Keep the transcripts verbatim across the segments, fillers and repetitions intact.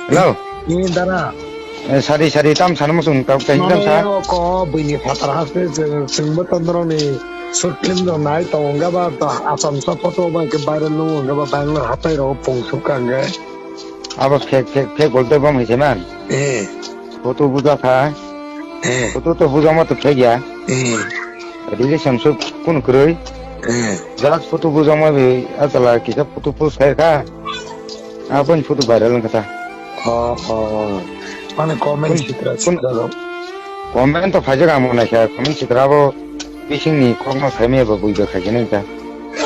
Hello. Ni dara. Eh, sari sari tam sana musung tau kahi tam sa. Mane o ko buini phatar haste chwng, chwngbo tondoroni short film rok nai tongo, hwnga ba to Assam sa photo ba ke viral nung, hwnga ba Bangalore hatai rok pung suk kang ge. Abo fake, fake, fake bolte bom hai se man. Eh. Photo buja kha. Eh. Photo to buja ma to fake ya. Eh. Relationship kun kwrwi. Eh. Just photo buja ma bi atala kisa photo post khai kha. Aboni photo viral wngkha ta. Oh, oh. Mane comment kun, sitra kun, sitra rok. Comment to phaijak ang mwnai kha, comment sitra bo bisingni kokno saimaya bo buiba khaikhe nai ta.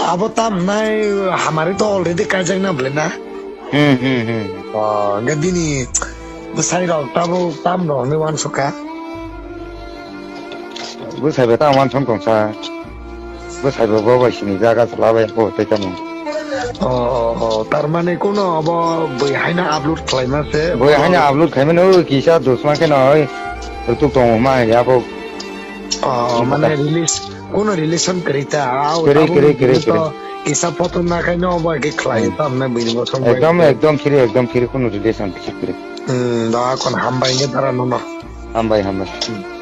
Abo tam nai hamari to already kaijak na bwle na. Hmm, hmm, hmm. Oh, hwnkhe bini bwsai rok tabo tam rok hwnwi uansukha. Bwsai bai ta uansuk tongsa. Bwsai bo bo bai sini jaga chwla bai bo tei tamo. Oh, oh, oh. Tar mane kuno abo bui haino upload khlaima se. Bui haino upload khaimano kisa dusma khe noi. Rutuk tongo ma ya bo. Oh, mane release, kuno relation kwrwi ta. Kwrwi, kwrwi, kwrwi, kwrwi. Kisa photo na khaino abo ke khlai ta na bini bo song. Ekdom, ekdom free, ekdom free kuno relation kwrwi. Hmm, da kon hambai nge dara nono. Hambai, hambai. Hmm.